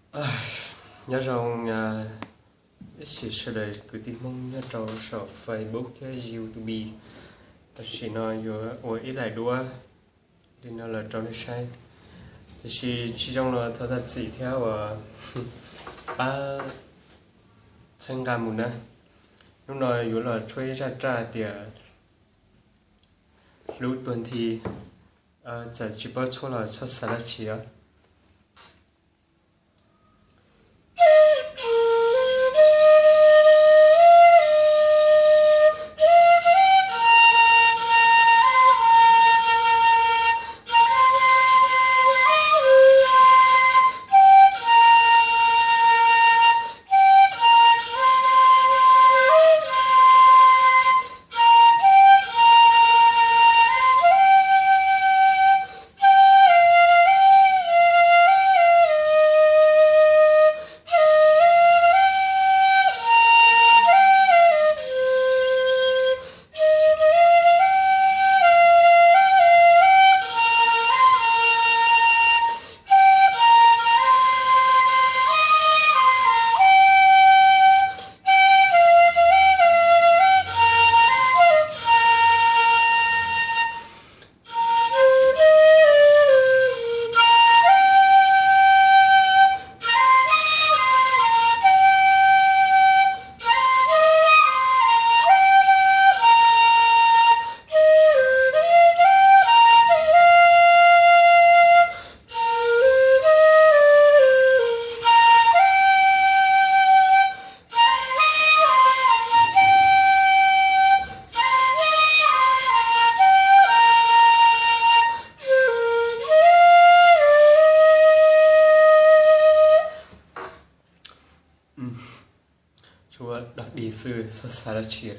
Nyob zoo ib tsoom sawv daws kwv tij Hmoob nyob rau saum Facebook thiab YouTube. Tam sim no yuav ua ib laim duab li no los rau nej saib, tiam sis tsis zoo los thov zam txim thiab uas pab txhawb nqa mus na. Hnub no yuav los tshuab ib zaj raj tias hlub tuag nthi, txawm tsis paub tshuab los txhob xav dab tsi os. Tsuas dog dig xwb, txhob xav dab tsi.